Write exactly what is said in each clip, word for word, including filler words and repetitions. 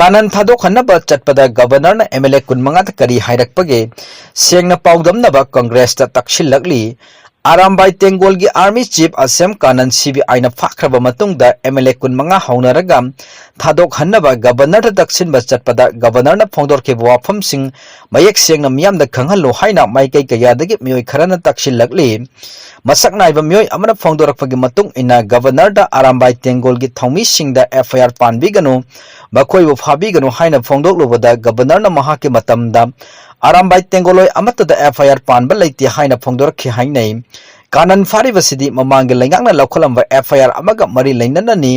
ꯀꯥꯅꯟ ꯊꯥꯗꯣꯛꯍꯟꯅꯕ ꯆꯠꯄꯗ ꯒꯕꯔꯅꯔꯅ M L A ꯀꯨꯟꯃꯉꯥꯗ ꯀꯔꯤ ꯍꯥꯏꯔꯛꯄꯒꯦ? ꯁꯦꯡꯅ ꯄꯥꯎꯗꯝꯅꯕ ꯀꯪꯒ꯭ꯔꯦꯁꯇ ꯇꯛꯁꯤꯜꯂꯛꯂꯤ꯫ ꯑꯔꯥꯝꯕꯥꯏ ꯇꯦꯡꯒꯣꯜꯒꯤ army chief Asem Kanan C B ꯑꯥꯏꯅ ꯐꯥꯈ꯭ꯔꯕ ꯃꯇꯨꯡꯗ ꯑꯦꯝ ꯑꯦꯜ ꯑꯦ ꯀꯨꯟꯃꯉꯥ ꯍꯧꯅꯔꯒ ꯊꯥꯗꯣꯛꯍꯟꯅꯕ ꯒꯕꯔꯅꯔꯗ ꯇꯛꯁꯤꯟꯕ ꯆꯠꯄꯗ ꯒꯕꯔꯅꯔꯅ ꯐꯣꯡꯗꯣꯔꯛꯈꯤꯕ ꯋꯥꯐꯝꯁꯤꯡ ꯃꯌꯦꯛ ꯁꯦꯡꯅ ꯃꯤꯌꯥꯝꯗ ꯈꯪꯍꯜꯂꯨ ꯍꯥꯏꯅ ꯃꯥꯏꯀꯩ ꯀꯌꯥꯗꯒꯤ ꯃꯤꯑꯣꯏ ꯈꯔꯅ ꯇꯛꯁꯤꯜꯂꯛꯂꯤ꯫ ꯃꯁꯛ ꯅꯥꯏꯕ ꯃꯤꯑꯣꯏ ꯑꯃꯅ ꯐꯣꯡꯗꯣꯔꯛꯄꯒꯤ ꯃꯇꯨꯡ ꯏꯟꯅ ꯒꯕꯔꯅꯔꯗ ꯑꯔꯥꯝꯕꯥꯏ ꯇꯦꯡꯒꯣꯜꯒꯤ ꯊꯧꯃꯤꯁꯤꯡꯗ ꯑꯦꯐ ꯑꯥꯏ ꯑꯥꯔ ꯄꯥꯟꯕꯤꯒꯅꯨ, ꯃꯈꯣꯏꯕꯨ ꯐꯥꯕꯤꯒꯅꯨ ꯍꯥꯏꯅ ꯐꯣꯡꯗꯣꯛꯂꯨꯕꯗ ꯒꯕꯔꯅꯔꯅ ꯃꯍꯥꯛꯀꯤ ꯃꯇꯝꯗ ꯑꯔꯥꯝꯕꯥꯏ ꯇꯦꯡꯒꯣꯜꯂꯣꯏ ꯑꯃꯠꯇꯗ ꯑꯦꯐ ꯑꯥꯏ ꯑꯥꯔ ꯄꯥꯟꯕ ꯂꯩꯇꯦ ꯍꯥꯏꯅ ꯐꯣꯡꯗꯣꯔꯛꯈꯤ ꯍꯥꯏꯅꯩ꯫ ꯀꯥꯅꯟ ꯐꯥꯔꯤꯕꯁꯤꯗꯤ ꯃꯃꯥꯡꯒꯤ ꯂꯩꯉꯥꯛꯅ ꯂꯧꯈꯠꯂꯝꯕ ꯑꯦꯐ ꯑꯥꯏ ꯑꯥꯔ ꯑꯃꯒ ꯃꯔꯤ ꯂꯩꯅꯅꯅꯤ꯫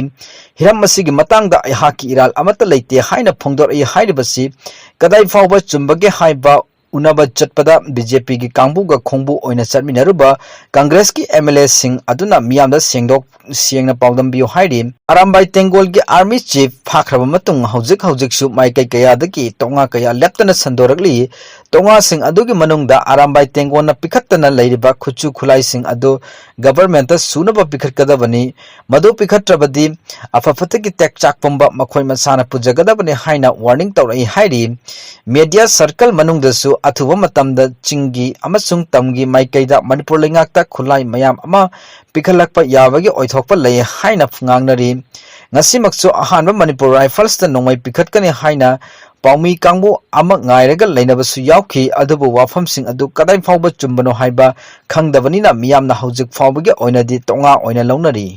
ꯍꯤꯔꯝ ꯑꯁꯤꯒꯤ ꯃꯇꯥꯡꯗ ꯑꯩꯍꯥꯛꯀꯤ ꯏꯔꯥꯜ ꯑꯃꯠꯇ ꯂꯩꯇꯦ ꯍꯥꯏꯅ ꯐꯣꯡꯗꯣꯔꯛꯏ ꯍꯥꯏꯔꯤꯕꯁꯤ ꯀꯗꯥꯏ ꯐꯥꯎꯕ ꯆꯨꯝꯕꯒꯦ ꯍꯥꯏꯕ ꯎꯅꯕ ꯆꯠꯄꯗ ꯕꯤ ꯖꯦ ꯄꯤꯒꯤ ꯀꯥꯡꯕꯨꯒ ꯈꯣꯡꯕꯨ ꯑꯣꯏꯅ ꯆꯠꯃꯤꯟꯅꯔꯨꯕ ꯀꯪꯒ꯭ꯔꯦꯁꯀꯤ ꯑꯦꯝ ꯑꯦꯜ ꯑꯦꯁꯤꯡ ꯑꯗꯨꯅ ꯃꯤꯌꯥꯝꯗ ꯁꯦꯡꯗꯣꯛ ꯁꯦꯡꯅ ꯄꯥꯎꯗꯝꯕꯤꯌꯨ ꯍꯥꯏꯔꯤ꯫ ꯑꯔꯥꯝꯕꯥꯏ ꯇꯦꯡꯒꯣꯜꯒꯤ ꯑꯥꯔꯃꯤ ꯆꯤꯐ ꯐꯥꯈ꯭ꯔꯕ ꯃꯇꯨꯡ ꯍꯧꯖꯤꯛ ꯍꯧꯖꯤꯛꯁꯨ ꯃꯥꯏꯀꯩ ꯀꯌꯥꯗꯒꯤ ꯇꯣꯉꯥ ꯀꯌꯥ ꯂꯦꯞꯇꯅ ꯁꯟꯗꯣꯔꯛꯂꯤ꯫ ꯇꯣꯉꯥꯁꯤꯡ ꯑꯗꯨꯒꯤ ꯃꯅꯨꯡꯗ ꯑꯔꯥꯝꯕꯥꯏ ꯇꯦꯡꯒꯣꯜꯅ ꯄꯤꯈꯠꯇꯅ ꯂꯩꯔꯤꯕ ꯈꯨꯠꯁꯨ ꯈꯨꯠꯂꯥꯏꯁꯤꯡ ꯑꯗꯨ ꯒꯕꯔꯃꯦꯟꯇ ꯁꯨꯅꯕ ꯄꯤꯈꯠꯀꯗꯕꯅꯤ꯫ ꯃꯗꯨ ꯄꯤꯈꯠꯇ꯭ꯔꯕꯗꯤ ꯑꯐ ꯐꯠꯇꯒꯤ ꯇꯦꯛꯆꯥꯛ ꯄꯨꯝꯕ ꯃꯈꯣꯏ ꯃꯁꯥꯅ ꯄꯨꯖꯒꯗꯕꯅꯤ ꯍꯥꯏꯅ ꯋꯥꯔꯅꯤꯡ ꯇꯧꯔꯛꯏ ꯍꯥꯏꯔꯤ꯫ ꯃꯦꯗꯤꯌꯥ ꯁꯔꯀꯜ ꯃꯅꯨꯡꯗꯁꯨ ꯑꯊꯨꯕ ꯃꯇꯝꯗ ꯆꯤꯡꯒꯤ ꯑꯃꯁꯨꯡ ꯇꯝꯒꯤ ꯃꯥꯏꯀꯩꯗ ꯃꯅꯤꯄꯨꯔ ꯂꯩꯉꯥꯛꯇ ꯈꯨꯠꯂꯥꯏ ꯃꯌꯥꯝ ꯑꯃ ꯄꯤꯈꯠꯂꯛꯄ ꯌꯥꯕꯒꯤ ꯑꯣꯏꯊꯣꯛꯄ ꯂꯩ ꯍꯥꯏꯅ ꯉꯥꯡꯅꯔꯤ꯫ ꯉꯁꯤꯃꯛꯁꯨ ꯑꯍꯥꯟꯕ ꯃꯅꯤꯄꯨꯔ ꯔꯥꯏꯐꯜꯁꯇ ꯅꯣꯡꯃꯩ ꯄꯤꯈꯠꯀꯅꯤ ꯍꯥꯏꯅ ꯄꯥꯎꯃꯤ ꯀꯥꯡꯕꯨ ꯑꯃ ꯉꯥꯏꯔꯒ ꯂꯩꯅꯕꯁꯨ ꯌꯥꯎꯈꯤ, ꯑꯗꯨꯕꯨ ꯋꯥꯐꯝꯁꯤꯡ ꯑꯗꯨ ꯀꯗꯥꯏ ꯐꯥꯎꯕ ꯆꯨꯝꯕꯅꯣ ꯍꯥꯏꯕ ꯈꯪꯗꯕꯅꯤꯅ ꯃꯤꯌꯥꯝꯅ ꯍꯧꯖꯤꯛ ꯐꯥꯎꯕꯒꯤ ꯑꯣꯏꯅꯗꯤ ꯇꯣꯉꯥ ꯑꯣꯏꯅ ꯂꯧꯅꯔꯤ꯫